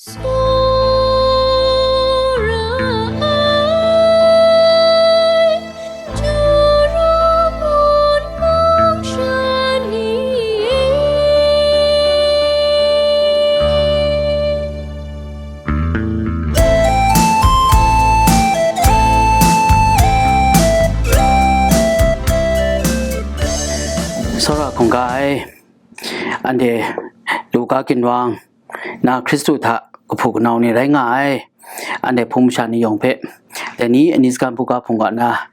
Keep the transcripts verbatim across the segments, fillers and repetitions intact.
Tsawra ai, Juru ngun mung sha ni e. Tsawra hkungga ai, anhte Luka ginwang na Hkristu hta kahpu kanau ni rai nga ai, anhte hpung masha ni yawng hpe, dai ni ani sagan buga hpung ga na,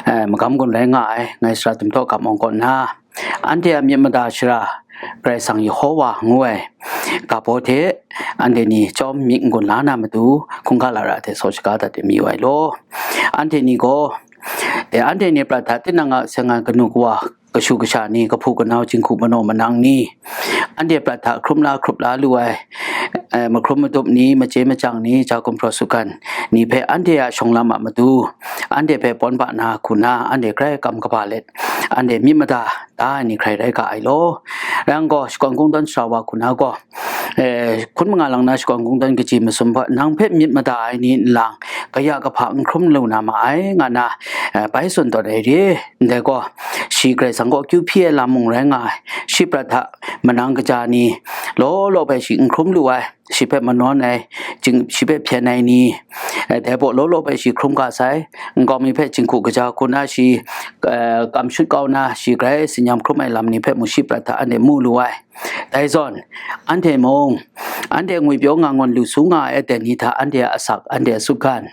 eh, magam gun rai nga ai, ngai sara dum htaw gam awng kaw nna, anhte a myit mada shara Karai Kasang Yehowa ngu ai ga baw hte, anhte ni chyawm myit n-gun la na matu, hkungga lara hte saw shaga dat ai mi wa ai law. Anhte ni gaw, eh, anhte ni prat hta tinang a seng ai kanu kawa, kashu kasha ni, kahpu kanau, jinghku manaw manang ni, anhte prat hta hkrum la hkrup la lu ai, eh, mahkrum madup ni, machye machyang ni, ja gumhpraw sugan ni hpe anhte a shawng lam a matu, anhte hpe pawn ba na hku na, anhte grai kam kaba let, anhte myit mada da ai ni hkrai rai ga ai law. Rai yang gaw, shakawn kungdawn sara wa hku na gaw, eh, hkun manga lang na shakawn kungdawn kaji masum hpe, nang hpe myit mada ai ni nlang, kaya kahpa n hkrum lu na ma ai, nga na, eh, bai tsun tawn ai re. Ndai gaw, shi Karai Kasang kaw akyu hpyi ai lam mung rai nga ai, shi prat hta manang kaja ni, law law hpe shi n hkrum lu ai, shi hpe manawn ai, jing-, shi hpe hpyen ai ni, eh, dai baw law law hpe shi hkrum ga sai, nkau mi hpe jinghku kaja hku na shi, eh, kam shut kau na, shi grai tsin-yam hkrum ai lam ni hpe mung shi prat hta anhte mu lu ai. Dai zawn, anhte mung, anhte ngwipyaw nga ngawn lu su nga ai aten ni hta anhte a asak, anhte a sutgan,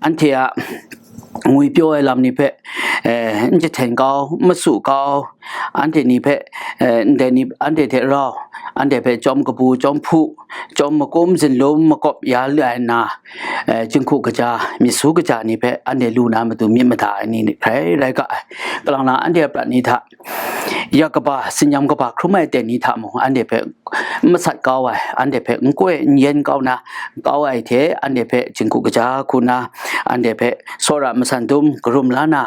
anhte a ngwipyaw ai lam ni hpe, eh, n jahten kau, n masu kau, anhte ni hpe, eh, ndai ni, anhte hte rau, anhte hpe chyawm kabu, chyawm hpu, chyawm makum, zinlum makawp ya lu ai nna, eh, jinghku kaja, myit su kaja ni hpe anhte lu na matu myit mada ai ni hkrai rai ga ai. Kalang na anhte a prat ni hta, ya kaba, tsin-yam kaba hkrum ai aten ni hta mung, anhte hpe n masat kau ai, anhte hpe n koi n yen kau na, kau ai hte, anhte hpe jinghku kaja hku na, anhte hpe tsawra masan dum karum la na,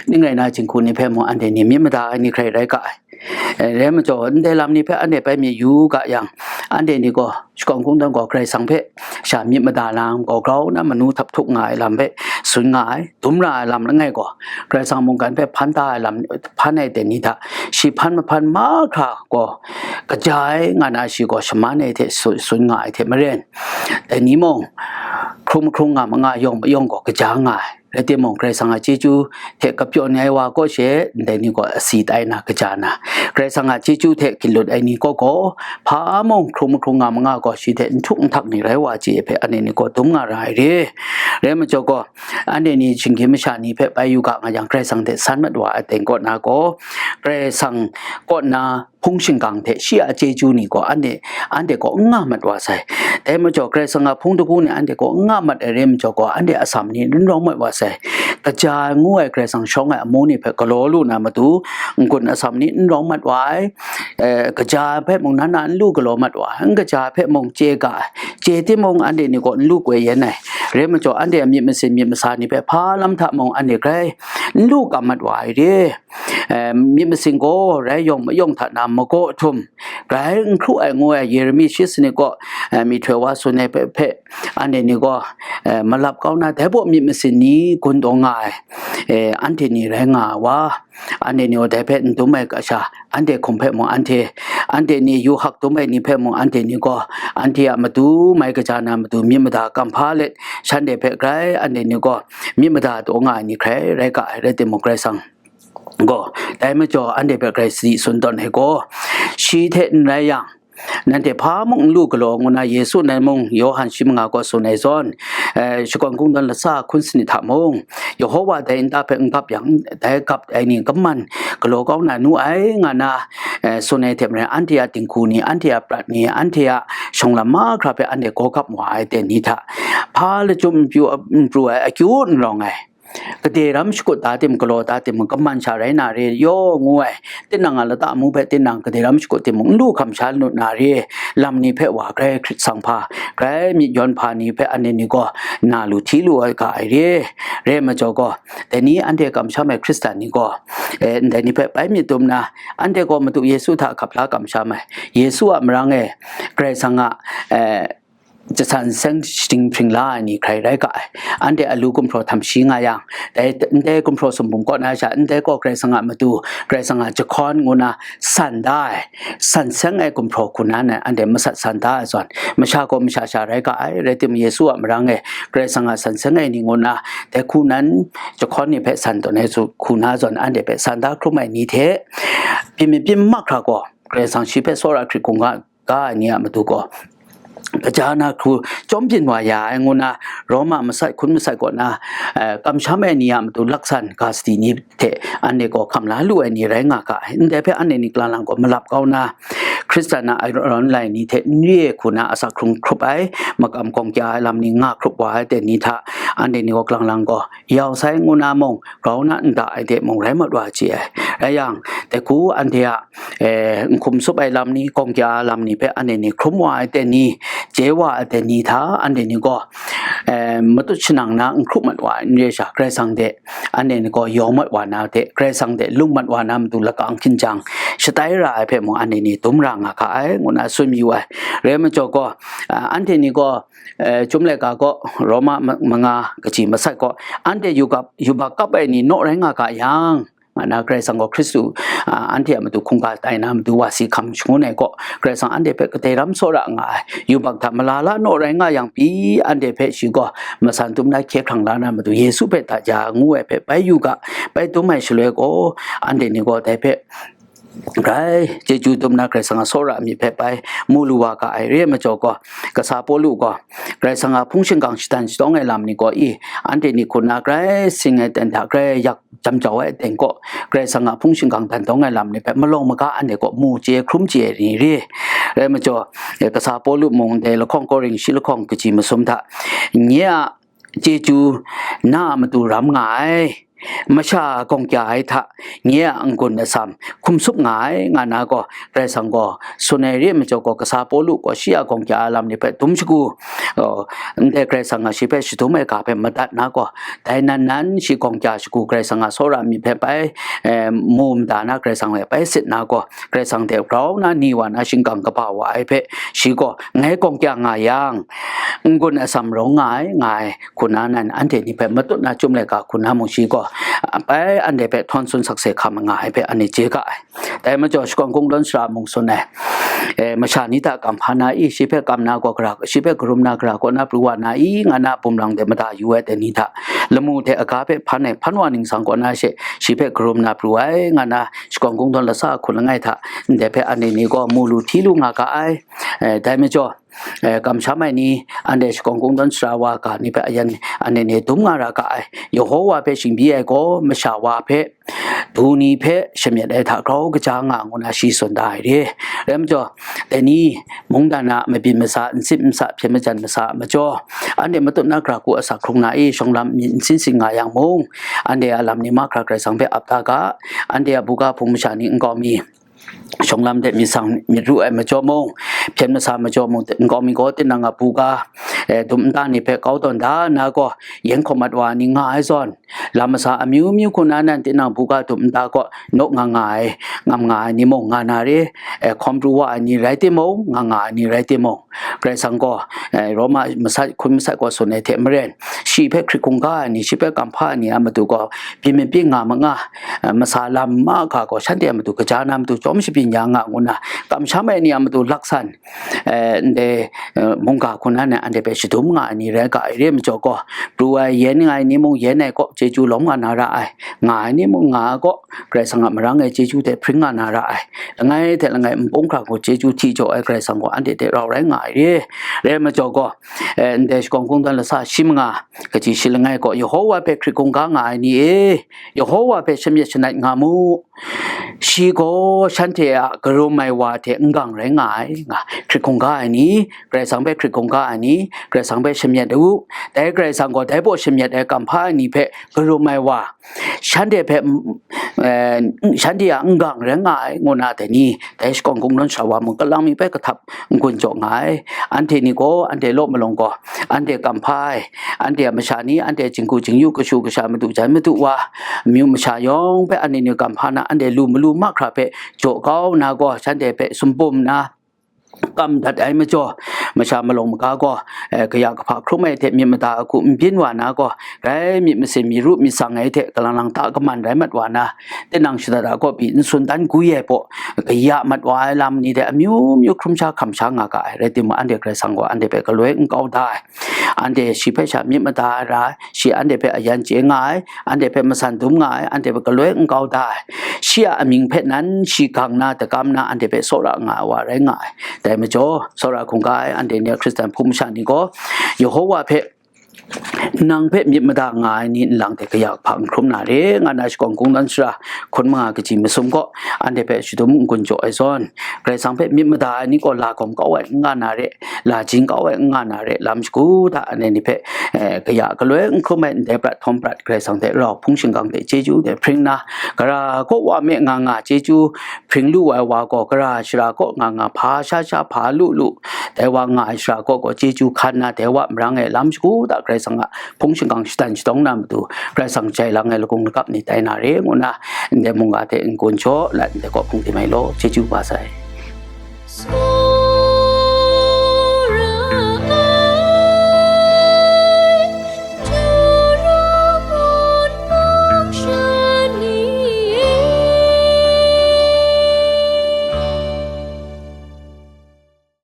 ning rai na jinghku ni hpe mung, anhte ni myit mada ai ni hkrai rai ga ai. Eh, rai majaw, ndai lam ni hpe anhte bai myit yu ga yang, anhte ni gaw, shakawn kungdawn gaw Karai Kasang hpe sha myit mada na, gaw grau na manu htap htuk nga ai lam hpe tsun nga ai, dum ra ai lam langai gaw, Karai Kasang mungkan hpe hpan da ai lam, hpan ai aten ni hta, shi hpan mahpan mahkra gaw, kaja ai nga na, shi gaw shaman ai hte su-, tsun nga ai hte maren, dai ni mung, hkrung mahkrung nga manga, yawng mayawng gaw kaja nga ai. Rai timung, Karai Kasang a chyeju hte kapyawn ai wa kaw she, ndai ni gaw asi tai na, kaja na, Karai Kasang a chyeju hte ginlut ai ni kaw gaw, hpa mung hkrung mahkrung nga manga gaw, shi hte n htuk n htak ni rai wa chye ai hpe, anhte ni gaw dum nga ra ai re. Rai majaw gaw, anhte ni shinggyim masha ni hpe bai yu ga nga yang, Karai Kasang hte san mat wa ai aten kaw na gaw, Karai Kasang kaw na hpung shingkang hte shi a chyeju ni gaw anhte, anhte kaw n nga mat wa sai. Dai majaw, Karai Kasang a hpung dagu ni anhte kaw n nga mat ai rai majaw gaw, anhte atsam ni n rawng mat wa sai. Kaja ai ngu ai Karai Kasang shawng ai amu ni hpe galaw lu na matu, n-gun atsam ni n rawng mat wa ai. Eh, kaja ai hpe mung nan na n lu galaw mat wa ai, n kaja ai hpe mung chye ga ai, chye timung anhte ni gaw n lu koi yen ai. Rai majaw, anhte a myit masin myit masa ni hpe hpa lam hta mung anhte grai n lu kam mat wa ai re. Eh, myit masin gaw rai yawng mayawng hta na magaw htum, grai n hkru ai ngu ai Yeremi shi sanit kaw, eh, myihtoi wa tsun ai hpe, hpe, anhte ni gaw, eh, malap kau na, dai baw myit masin ni gun taw nga ai, eh, anhte ni rai nga ai wa, anhte ni gaw dai hpe n dum ai kasha, anhte hkum hpe mung anhte, anhte ni yu hak dum ai ni hpe mung anhte ni gaw, anhte a matu mai kaja na matu myit mada kam hpa let, shanhte hpe grai anhte ni gaw myit mada taw nga ai ni hkrai rai ga ai, rai timung, Karai Kasang gaw, dai majaw anhte hpe grai sadi tsun tawn ai gaw, shi hte n rai yang, nanhte hpa mung n lu galaw ngu na, Yesu nan mung Yawhan shi manga gaw tsun ai zawn, eh, shakawn kungdawn latsa hkun sanit hta mung, Yehowa dai nta hpe n gap yang, dai gap ai ni kaman galaw kau na nu ai, nga na, eh, tsun ai hte maren, anhte a dinghku ni, anhte a prat ni, anhte a shawng lam mahkra hpe anhte gaw gap wa ai aten ni hta, hpa lachyum n pyu, n pru ai, akyu n rawng ai, gade ram shakut da tim, galaw da tim, kaman sha rai na re yaw ngu ai, tinang a lata amu hpe tinang gade ram shakut timung, n lu hkam sha lu na re, lam ni hpe wa grai hkrit sang hpa, grai myit yawn hpa ni hpe anhte ni gaw na lu hti lu ai ga ai re, re majaw gaw, dai ni anhte kamsham ai Hkristan ni gaw, eh, ndai ni hpe bai myit dum na, anhte gaw Madu Yesu hta hkap la kamsham ai, Yesu a marang e, Karai Kasang a, eh, jasan seng shading hpring la ai ni hkrai rai ga ai. Anhte alu gumhpraw htam shi nga yang, dai ndai gumhpraw sumbum kaw na sha, ndai gaw Karai Kasang a matu, Karai Kasang a jahkawn ngu na san da ai, san seng ai gumhpraw hku na nan anhte masat san da ai zawn, masha gaw masha sha rai ga ai, rai timung, Yesu a marang e Karai Kasang a san seng ai ni ngu na, dai hku nan jahkawn ni hpe san tawn ai su hku na zawn, anhte hpe san da hkrum ai ni hte, byin myit byin mahkra gaw, Karai Kasang shi hpe tsawra hkrit hkungga ga ai ni a matu gaw, kaja na hku chyawm byin wa ya ai ngu na, Roma masat hkun masat kaw na, eh, kamsham ai ni a matu laksan ga sadi ni hte anhte gaw hkam la lu ai ni rai nga ga ai. Ndai hpe anhte ni kalang lang gaw malap kau na, Hkristan a arawng lai ni hte n re ai hku na asak hkrung hkrup ai, makam gawng kya ai lam ni nga hkrup wa ai ten ni hta, anhte ni gaw kalang lang gaw yau sai ngu na mung, grau na nda ai de mung rai mat wa chye ai. Rai yang, dai hku anhte a, eh, n hkum sup ai lam ni, gawng kya lam ni hpe anhte ni hkrum wa ai ten ni, chye wa ai ten ni hta, anhte ni gaw, eh, matut shanang na n hkrup mat wa ai n re sha, Karai Kasang de anhte ni gaw yawng mat wa na de, Karai Kasang de lung mat wa na matu lakang hkinjang shatai ra ai hpe mung anhte ni dum ra nga ga ai, ngu na tsun yu ai. Rai majaw gaw, ah, anhte ni gaw, eh, Chyum laika gaw, Roma ma-, manga kaji masat gaw, anhte yubak, yubak kap ai ni naw rai nga ga yang, nga na Karai Kasang gaw Hkristu, ah, anhte a matu hkungga tai na matu wa si hkam shangun ai gaw, Karai Kasang anhte hpe kadai ram tsawra nga ai, yubak hta malala naw rai nga yang pyi, anhte hpe shi gaw masan dum na hkye hkrang la na matu Yesu hpe daja ngu ai hpe bai yu ga, bai dum ai shaloi gaw, anhte ni gaw dai hpe grai chyeju dum na Karai Kasang a tsawra myit hpe bai mu lu wa ga ai re ai majaw gaw, kasa Pawlu gaw Karai Kasang a hpung shingkang shadan shatawng ai lam ni gaw i, anhte ni hku na grai sing ai ten hta grai yak jam jau ai ten gaw, Karai Kasang a hpung shingkang dan dawng ai lam ni hpe malawng maga anhte gaw mu chye hkrum chye ai ni re. Rai majaw, eh, kasa Pawlu mung dai lahkawng Korin shi lahkawng kaji masum hta, nye a chyeju na a matu ram nga ai, masha gawng kya ai hta nye a n-gun atsam hkum sup nga ai, nga na gaw, Karai Kasang gaw tsun ai re ai majaw gaw, kasa Pawlu gaw shi a gawng kya ai lam ni hpe dum shagu, uh, ndai Karai Kasang a shi hpe shadum ai ga hpe madat na gaw, dai nan nan shi gawng kya shagu Karai Kasang a tsawra myit hpe bai, eh, mu mada na Karai Kasang hpe bai sit na gaw, Karai Kasang hte grau na ni wa na shingkang kaba wa ai hpe shi gaw ngai gawng kya nga yang, n-gun atsam rawng nga ai, nga ai, hku na nan anhte ni hpe matut na Chyum laika hku na mung shi gaw, bai anhte hpe htawn tsun sakse hkam nga ai hpe anhte chye ga ai. Dai majaw, shakawn kungdawn sara mung tsun ai, eh, masha ni hta kam hpa na i, shi hpe kam na gaw gara, shi hpe karum na gara kaw na pru wa na i, nga na bumlang de mada yu ai ten ni hta, lamu hte aga hpe hpan ai hpan wa ningsang kaw na she, shi hpe karum na pru ai, nga na shakawn kungdawn lasa hku langai hta, ndai hpe anhte ni gaw mu lu hti lu nga ga ai. Eh, dai majaw, eh, kamsham ai ni, anhte shakawn kungdawn sara wa ga ni hpe ayan, anhte ni dum nga ra ga ai. Yehowa hpe shingbyi ai gaw, masha wa hpe, du ni hpe shamyet ai hta grau kaja nga ngu na shi tsun da ai re. Rai majaw, dai ni mungdan a mabyin masa, nsip nsa, hpyen majan masa a majaw, anhte matut na gara hku asak hkrung na i, shawng lam myit n sin sin nga yang mung, anhte a lam ni mahkra Karai Kasang hpe ap da ga, anhte a buga hpung masha ni nkau mi, shawng lam de myit sang myit ru ai majaw mung, hpyen masa majaw mung, nkau mi gaw tinang a buga, eh, dum nta ni hpe kau tawn da na gaw, yen hkawm mat wa ni nga ai zawn, lam masa amyu myu hku na nan tinang buga dum nta gaw naw nga nga ai, ngam nga ai ni mung nga na re, eh, hkawm pru wa ai ni rai timung, nga nga ai ni rai timung, Karai Kasang gaw, eh, Roma masat hkun masat gaw tsun ai hte maren, shi hpe hkrit hkungga ai ni, shi hpe kamhpa ai ni a matu gaw, byin myit byin nga ma nga, eh, masa lam mahkra gaw shanhte a matu kaja na matu chyawm shabyin ya nga ngu na, kamsham ai ni a matu laksan, eh, ndai, eh, mungga hku na nan anhte hpe shadum nga ai ni rai ga ai re ai majaw gaw, pru ai yen nga ai ni mung yen ai kaw chyeju lawm nga na ra ai, nga ai ni mung nga ai kaw Karai Kasang a marang e chyeju hte hpring nga na ra ai, langai hte langai npung hkra hku chyeju hti jaw ai Karai Kasang gaw anhte hte rau rai nga ai re. Rai ai majaw gaw, eh, ndai shakawn kungdawn lasa shi manga kaji shi langai gaw, Yehowa hpe hkrit hkungga nga ai ni e, Yehowa hpe shamyet shanat nga mu. Shi gaw shanhte a karum ai wa hte n-gang rai nga ai, nga, hkrit hkungga ai ni, Karai Kasang hpe hkrit hkungga ai ni, Karai Kasang hpe shamyet u, dai Karai Kasang gaw dai baw shamyet ai kamhpa ai ni hpe karum ai wa, shanhte hpe, mm, eh, shanhte a n-gang rai nga ai, ngu na dai ni, dai shakawn kungdawn sara wa mung, kalang mi hpe kahtap n-gun jaw nga ai. Anhte ni gaw, anhte law malawng gaw, anhte kamhpa ai, anhte a masha ni, anhte jinggu jingyu kashu kasha madu jan madu wa, amyu masha yawng hpe anhte ni kamhpa na, anhte lu malu mahkra hpe jaw kau na gaw, shanhte hpe sumpum nna, kam dat ai majaw, masha malawng maga gaw, eh, kaya kahpa hkrum ai hte myit mada a hku n byin wa na gaw, grai myit masin, myit ru myit tsang ai hte kalang lang ta kaman rai mat wa na, tinang shada da kaw pyi n tsun dan gwi ai baw, kaya mat wa ai lam ni de amyu myu hkrum sha hkam sha nga ga ai, rai timung, anhte Karai Kasang gaw anhte hpe galoi n kau da ai, anhte shi hpe sha myit mada ai ra, shi anhte hpe ayan chye nga ai, anhte hpe masan dum nga ai, anhte hpe galoi n kau da ai, shi a amying hpe nan shi gang na, dagam na, anhte hpe tsawra nga ai wa rai nga ai. Dai majaw, tsawra hkungga ai anhte ni a Hkristan hpung masha ni gaw, Yehowa hpe, nang hpe myit mada nga ai ni nlang hte kaya kahpa n hkrum na re, nga na shakawn kungdawn sara hkun manga kaji masum gaw, anhte hpe shadum n-gun jaw ai zawn, Karai Kasang hpe myit mada ai ni gaw, la gawm kau ai n nga na re, la jin kau ai n nga na re, lam shagu hta anhte ni hpe, eh, kaya galoi n hkrum ai, ndai prat htawm prat, Karai Kasang hte rau hpung shingkang hte chyeju hte hpring nna, gara kaw wa me nga nga chyeju hpring lu ai wa gaw, gara shara kaw nga nga, hpa sha sha hpa lu lu, dai wa nga ai shara kaw gaw chyeju hkan nna, dai wa marang e lam shagu hta Karai Kasang a hpung shingkang shadan shadawng na matu, Karai Kasang jai lang ai lakung lakap ni tai na re, ngu nna ndai mungga hte n-gun jaw, lat ndai kaw hpung tim ai law, chyeju kaba sai.